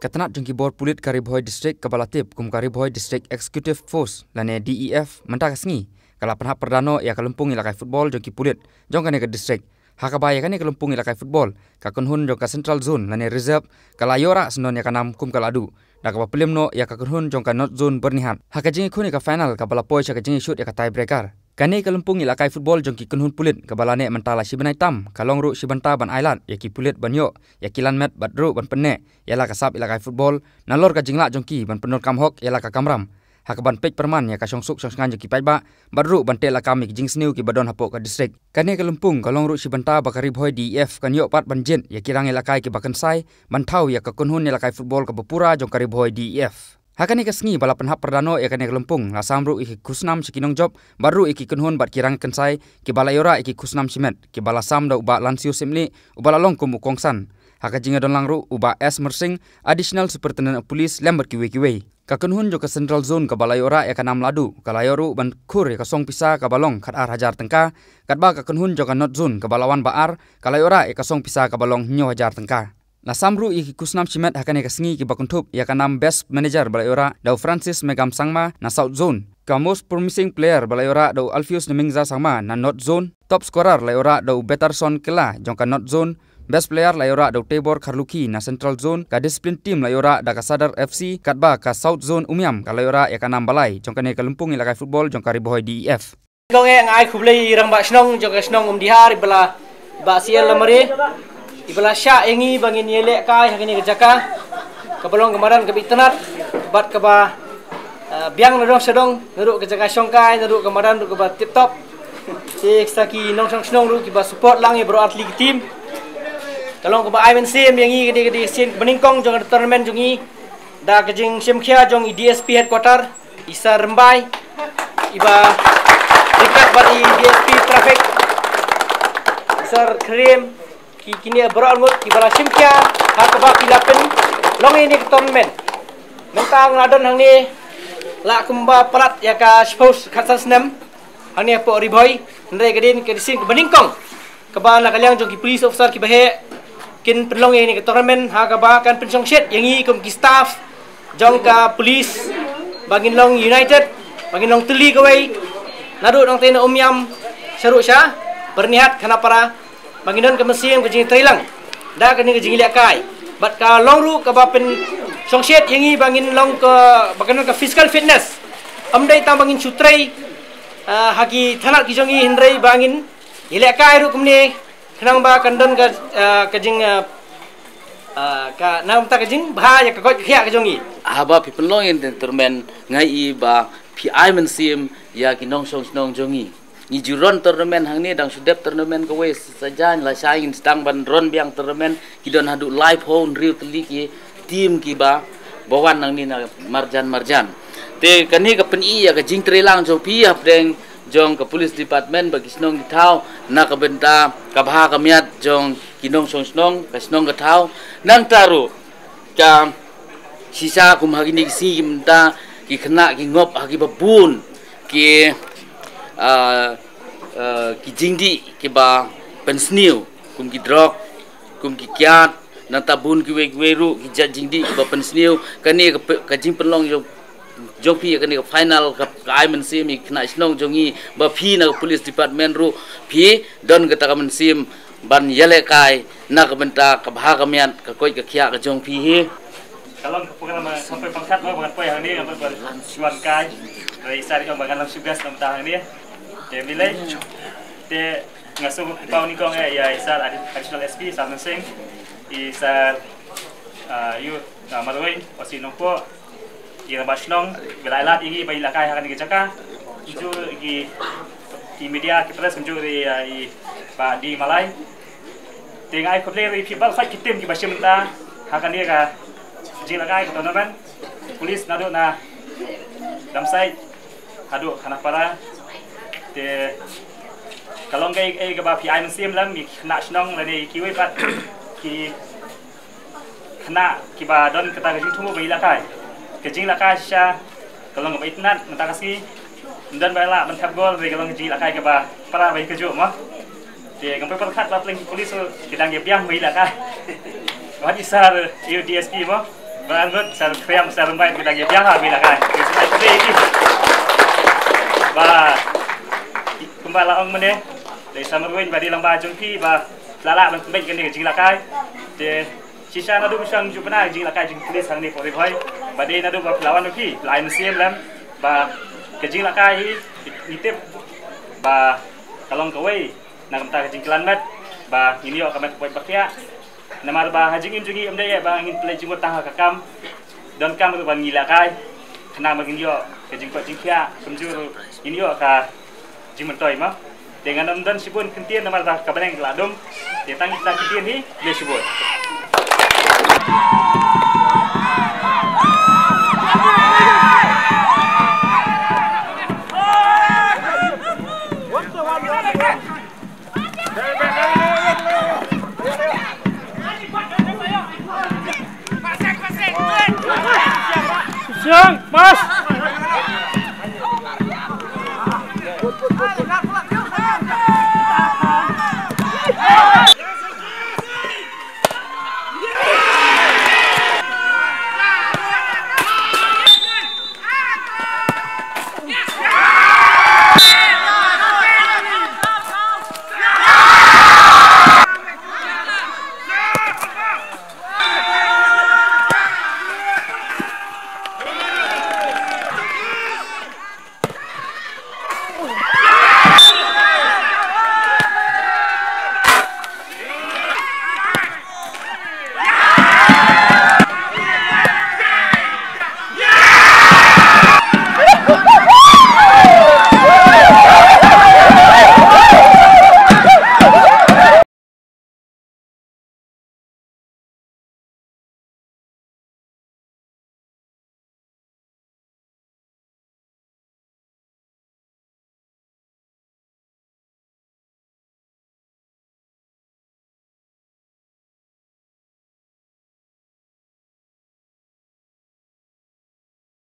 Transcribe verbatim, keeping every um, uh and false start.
Ka tnat jong ki bor pulit ka Ri Bhoi District kaba la tip kum ka Ri Bhoi District Executive Force lane D E F mynta ka sngi ka la pynhap pyrda noh ïa ka lympung ïalehkai football jong ki pulit jong kane ka district. Ha kaba ïa kane ka lympung ïalehkai football, ka kynhun jong ka Central Zone lane Reserve ka la ïoh rah syndon ïa ka nam kum ka la duh, da kaba pynlem noh ïa ka kynhun jong ka North Zone Byrnihat ha ka jingïakhun ïa ka final kaba la poi sha ka jingïashut ïa ka tiebreaker. Kane ka lympung ïalehkai football jong ki kynhun pulit kaba la neh mynta la shi bnai tam ka long ruh shi bynta ban ailad ïa ki pulit ban ïoh ïa ki lanmet bad ruh ban pynneh ïa la ka sap ïalehkai football nalor ka jinglah jong ki ban pyndonkam hok ïa la ka kamram ha kaban peit pyrman ïa ka shongsuk shongsngain jong ki paidbah bad ruh ban teh lakam ïa ki jingsniew kiba don hapoh ka district. Kane ka lympung ka long ruh shi bynta ba ka Ri Bhoi D E F kan ïoh pat ban jied ïa ki rang ïalehkai kiba kynsai ban thaw ïa ka kynhun ïalehkai football kaba pura jong ka Ri Bhoi D E F. Ha kane ka sngi ba la pynhap pyrda noh ïa kane ka lympung, la sam ruh ïa ki khusnam sha ki nongjop bad ruh ïa ki kynhun bad ki rang kynsai kiba la ïoh rah ïa ki khusnam shimet kiba la sam da u Bah Lansio Syiemlieh uba la long kum u kongsan. Ha ka jingïadon lang ruh u Bah S Myrsing, Additional Superintendent of Police, lem bad kiwei kiwei. Ka kynhun jong ka Central Zone kaba la ïoh rah ïa ka nam la duh, ka la ïoh ruh ban khur ïa ka song pisa kaba long khatar hajar tyngka, katba ka kynhun jong ka North Zone kaba la wan ba ar ka la ïoh rah ïa ka song pisa kaba long hynñiew hajar tyngka. La sam ruh ïa ki khusnam shimet ha kane ka sngi kiba kynthup ïa ka nam Best Manager ba la ïoh rah da u Francis Megam Sangma na South Zone, ka Most Promising Player ba la ïoh rah da u Alpheus Nemingza Sangma na North Zone, Top Scorer la ïoh rah da u Betterson Kela jong ka North Zone, Best Player la ïoh rah da u Tebor Kharlukhi na Central Zone, ka Discipline Team la ïoh rah da ka Sadar F C, katba ka South Zone Umiam ka la ïoh rah ïa ka nam ba lai jong kane ka lympung ïalehkai football jong ka Ri Bhoi D E F. Kong eh, nga ai khublei ïa i rangbah shnong jong ka shnong Umdihar iba la, Bah C L Lamare, iba la shah ïa ngi ba ngin ïalehkai ha kane ka jaka kaba long ka madan kaba itynnad bad kaba, eh, biang na dong sha dong, naduh ka jaka shongkai, naduh ka madan ruh kaba tip top. Te sa ki nongshong shnong ruh kiba support lang ïa baroh artylli ki team. Ka long kaba ai mynsiem ïa ngi ka dei ka dei ka sien kaba nyngkong jong ka tournament jong ngi, da ka jingshim khia jong i D S P headquarter, i Sir Rymbai, iba ryngkat bad i D S P traffic, i Sir Karim, ki kine baroh arngut kiba la shim khia ha kaba ki la pynlong ïa ine ka tournament. Mynta nga la don hangne la kumba palat ïa ka shiphew khatsan snem hangne hapoh Ri Bhoi, hynrei ka dei ka dei sien kaba nyngkong kaba na ka liang jong ki police officer kiba heh kin pynlong ïa ine ka tournament ha kaba kan pynshongshit ïa ngi kum ki staff jong ka police ba ngin long united, ba ngin long tylli kawei, naduh nangtei na Umiam sha ruh sha Byrnihat, Khanapara, ba ngin don ka mynsiem ka jingtreilang da kane ka jingïalehkai. Bad ka long ruh kaba pynshongshit ïa ngi ba ngin long ka, ba ngin long ka physical fitness. Ym dei tang ba ngin shu trei, ah, ha ki thanat ki jong ngi, hynrei ba ngin ïalehkai ruh kumne khnang ba kan don ka, ah, ka jing, ah, ah, ka namta ka jingbha ïa ka koit ka khiah ka jong ngi. Haba phi pynlong ïa kane ka tournament nga i ba phi ai mynsiem ïa ki nongshong shnong jong ngi. Ngi ju run tournament hangne, dang shu dep tournament kawei sa jan la shai ngin sdang ban run biang tournament, ki don haduh laiphew hynriew tylli ki team kiba ba wan hangne na marjan marjan. Te kane ka pyni ïa ka jingtreilang jong phi hapdeng jong ka police department bad ki shnong ki thaw na ka bynta ka bha ka miat jong ki nongshong shnong, ka shnong ka thaw. Nangta ruh ka shisha kum ha kine ki sngi ki mynta ki khynnah ki ngop ha kiba bun ki, ah, ah, ki jingdih kiba pynsniew, kum ki drug, kum ki kiad, nangta bun kiwei kiwei ruh ki jait jingdih kiba pynsniew. Kane ka pe-, ka jingpynlong jong, jong phi ïa kane ka final ka, ka ai mynsiem ïa ki khynnah shnong jong ngi ba phi na ka police department ruh phi don kata ka mynsiem ban ïalehkai na ka bynta ka bha ka miat ka koit ka khiah ka jong phi hi. Ka long ka program, eh, sampai pangkat ba ngan poi hangne, ngan poi shuwa kai. Dari sari ba ngan lam shugas na mynta hangne. Te bilai. Te nga sngewbha pynpaw nyngkong, eh, ïa i Sir Addi-, Additional S P, Sir Mynsiem, i Sir, ah, ïa, ah, Marwei, O C Nongpoh, i rangbah shnong, ba la ai lad ïa ngi ba ïalehkai ha kane ka jaka. Kumjuh ki, ki media, ki press, kumjuh ïa i Bah D Malai. Te nga ai khublei ïa phi baroh ki team kiba shim bynta ha kane ka jingïalehkai ka tournament. Police naduh na Damsait haduh Khanapara. Te ka long kaei kaei kaba phi ai mynsiem lem ïa ki khynnah shnong lane ïa kiwei pat ki khynnah kiba don kata ka jingthmu ba ïalehkai. Ka jingïalehkai shisha ka long kaba itynnad mynta ka sngi. Ym don ba lah ban thep gol, hynrei ka long ka jingïalehkai kaba para ba ïa kajuh mo. Te ngam poi pyrkhat ba pleng ki police ki dang ïa biang ba ïalehkai. Wat i Sir, ïa u D S P mo. Ba ngut sar kriam sar mbai ba dang ïa biang ha mi la kai. Ba kumba la ong mynne, dei sa marwin ba dei lang ba jong phi ba la la ban pynbeit kane ka jingïalehkai. Te shisha naduh ba shang ju bna ka jingïalehkai jong phi hangne Port Ri Bhoi. Ba dei naduh ba phi la wan phi la ai mynsiem lem ba ka jingïalehkai hi ngi tip ba ka long kawei na ka bynta ka jingkylliang met ba ngin ïoh ka met ba phi. Namar ba ha jingim jong ngi em dei ba ngin pynleit jingmut tang ha ka kam. Donkam ruh ban ngi la kai. Khnang ba ngin ïoh ka jingkoit jingkhiah, kumjuh ruh ngin ïoh ka jingmyntoi ma. Te ngan ym don shibun kyntien namar ba ka bneng ka la dum. Te tang kita kyntien hi, khublei shibun. Siang, mas.